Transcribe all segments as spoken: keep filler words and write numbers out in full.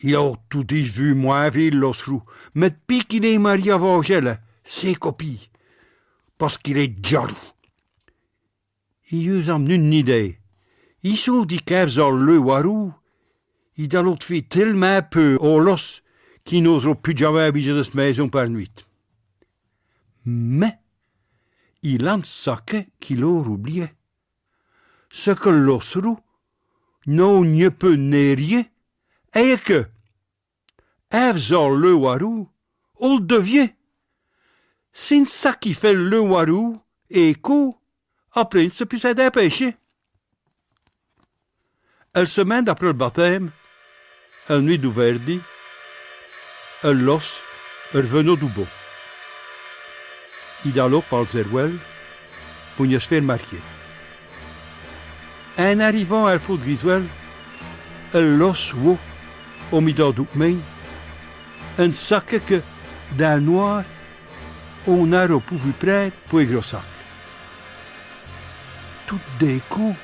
Il a toudis v'lu moins vir, l'osse roux, mais d'pis qu'il est marié aveuc Angèle, sa copine, pasqu'i est jaloux. I eut in minu eune idée. I s'est dit qu'in faisant l'œuf au roux, i d'allot faire tell'mint peur aux losses qu'i n'oseront pus jamais abiger dins s' maison par nuit. Mais il a un saquet qu'il ora oublié. Ch'est que l'osse roux n'in a nin peur ni rien, et que, in faisant l'œuf au roux, on l'devient. Si in saquit fait l'œuf au roux, et quo, après, i n'sait pus s'in dépêcher. El semaine d'après l' baptême, el nuit du verdi, el losse ervenot du bos. I d'allot par les Erwel pour y ès faire marier. In arrivant à l' fos d' Griswel, el losse vot, au mitan du tchemin, un saquet que, dins l' noir, on n'arot pu prinde pour un gros sac. Tout d'un cop,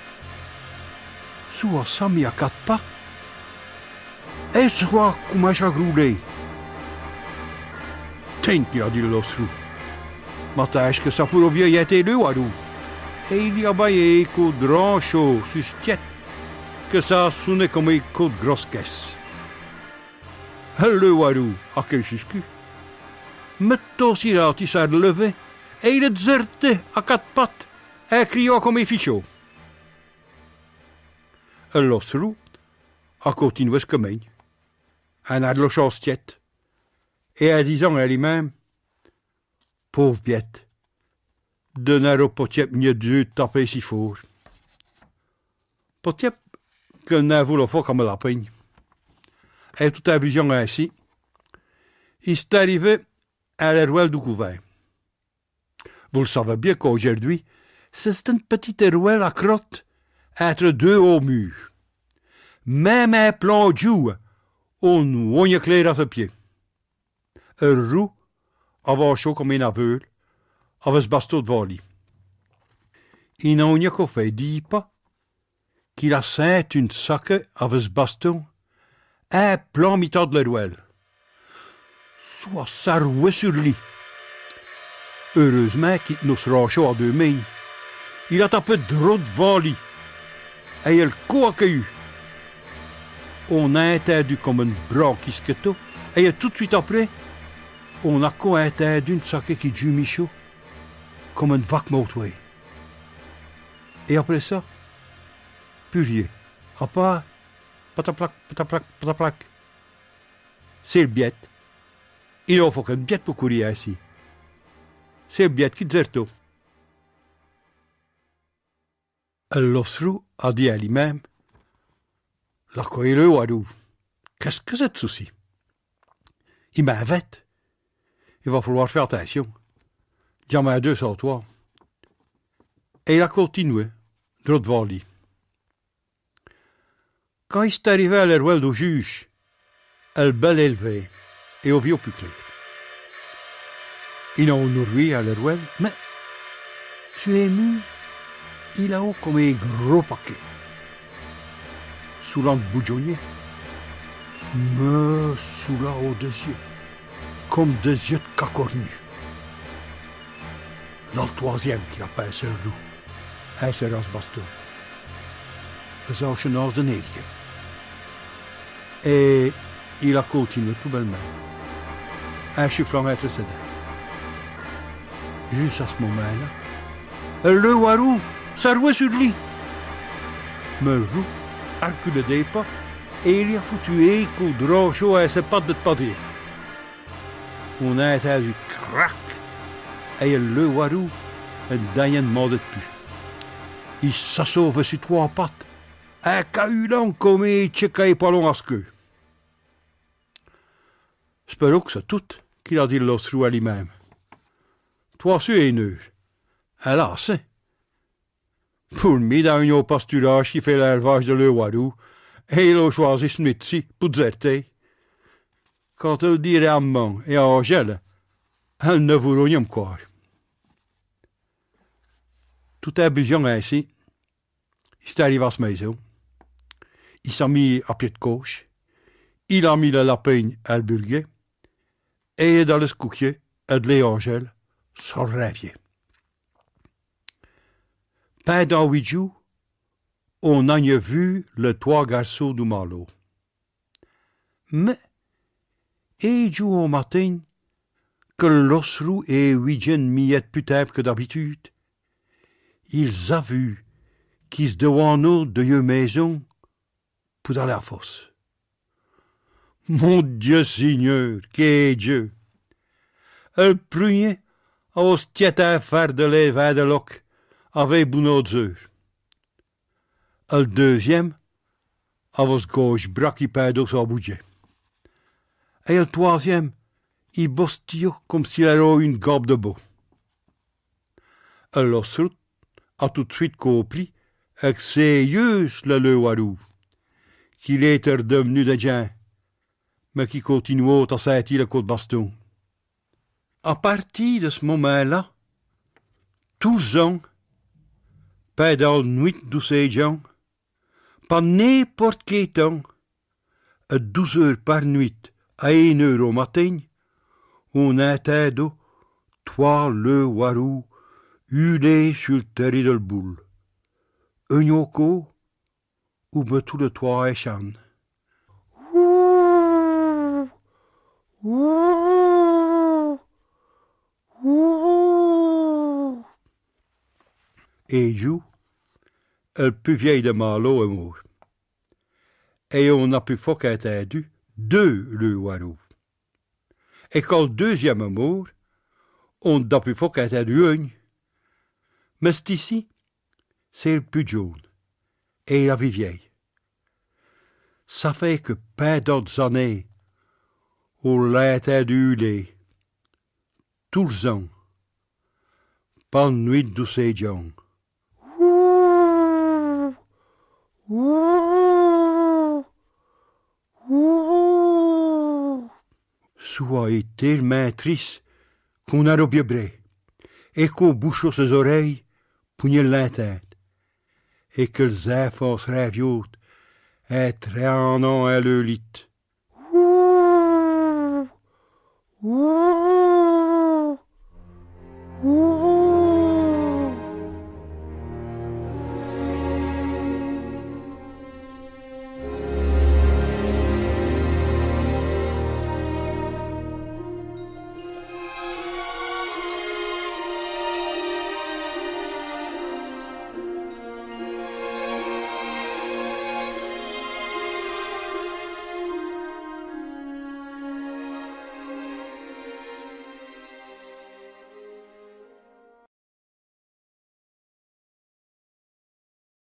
cha s'a mis à quate pattes, et cha a commenché à grouler. Tiens, qu'i a dit l' losse roux, mais atte que cha pourrot bien ête l'œuf au roux. Et i a balayé un cop d' ranchot su s' tiête, que cha a sonné comme un cop d' grosse caisse. L'œuf au roux a queu su s' cul. Mais tôt si rade i s'a relevé, et il a déserté à quate pattes, in criant comme un fichot. El losse roux a continué s' quemin, in arlochant s' tiête, et in disant à li-même : « Pauv' biête, dins n'arot pos tiep mieux d'yeux d' taper si fort. » Pos tiep qu'el n'in voulot fos comme lapin. Et tout in busiant ainsi, i s'est arrivé à l'erwel du couvint. Vous l' savez bien qu'aujourd'hui, ch'est eune petite erwelle à crotte, intre deux hauts murs. Même in plein jour, on n' vot nin clair à ses pieds. El roux avanchot comme un aveugle, avec s' baston devant li. I n'a nin fait dix pas, qu'il a sinti un saquet avec s' baston, in plein mitan d' l'erwelle. Cha a sarwé sur li. Heureus'mint qu'i t'not s' ranchot à deux mains. Il a tapé drot devant li. Et el cop a queu. On a intindu comme eune branque qui s' quetot, et tout d' suite après, on a co intindu un saquet qui jumichot comme eune vaque montée. Et après cha, pus rien. À part pataplac, pataplac, pataplac. Ch'est l' biête. I n'in fot qu'eune biête pour courir ainsi. Ch'est l' biête qui désertot. El losse roux a dit à li-même : « Là, quo, i est l'œuf au roux. Qu'est-ce que ch'est que ceci ? I m'inviot. I va falloir faire attintion. Jamais deux sans ttrois. » Et il a continué, drot devant li. Quand i s'est arrivé à l'erwelle du juge, el belle est levée, et on viot pus clair. I n'a nin r'vu à l'erwelle, mais su un mur, i a vu comme un gros paquet. Choula boujognot, mais choula a des yeux comme des yeux d' cacornu. Là, l' troisième qu'il a pinsé, el roux, in serrant s' baston, faisant chenance de nin rien. Et il a continué tout bell'mint, in chufflant intre ses dints. Jusse à ch' momint-là, l'œuf au roux s'arwot sur li. Mais l' roux a r'culé deux pas et i li a foutu un cop d' ranchot à ses pattes de pâtier. On a intindu crac, et l'œuf au roux, in dins un moment de pus, i s'a sauvé su tros pattes, in cahulant comme un tchien qu'in a pos long à s' queue. Ch'est pus rot que ch'est tout, qu'il a dit l'osse roux à li-même. Tros su un heure, elle a assez. Pour mi, dins un pasturage qui fait l'élevage de l'œuf au roux, et il a choisi ch' nuit-ci pour déserter. Quand elle dira à m'man et à Angèle, elles ne voudront nin m' croire. Tout in busiant ainsi, i s'est arrivé à s' maison. I s'a mis à pied d' coche. Il a mis l' lapin à l' burguet, et il est allé s' coucher aid les angèles, sur l' ravier. Pindant huit jours, on n'a nin vu les twas garçons du Malo. Mais, un jour au matin, que l' losserou est huit heures et demie pus timpe que d'habitude, i l' a vus qui s' déwannottent de leu maison pour aller à fosse. Mon Dieu Seigneur, qué Dieu ! El prumieau avot s' tiête à faire de lait vin de loque, avec bounot d'œufs. El deuxième avot s' gauche bras qui pindot su s' budget. Et el troisième, i bostillot comme s'il arot eune gobe de bos. El losserou a tout d' suite compris que ch'étot l' leu warou, qu'il étot ardevenu d'djeun, mais qui continuot à sinti l' cop d' baston. À partir de ch' momint-là, tous les ans, pindant l' nuit du Saint-Jean, par n'importe qué temps, à douze heures par nuit, à eune heure au matin, on intindot twas leus warous huler su l' terri de l' boule. Un au cop, ou ben tous les twas in channe. Ouh ! Ouh ! Ouh ! Un jour, el pus vieux de Malo est mort. Et on n'a pus foc intindu deux leus warous. Et quand l' deuxième est mort, on n'a pus foc intindu un. Mais ch'ti-ci, ch'est l' pus jaune, et il a vivié. Cha fait que pindant des années, on l'a intindu huler, tous les ans, par l' nuit du Saint-Jean. Ouh ! Ouh ! Ouh ! Cha a été tell'mint trisse qu'on arot bié preu, et qu'on bouchot ses oreilles pour mieux l'intinde, et que les infants s' raviottent in traînant à leu lit. Ouh ! Ouh !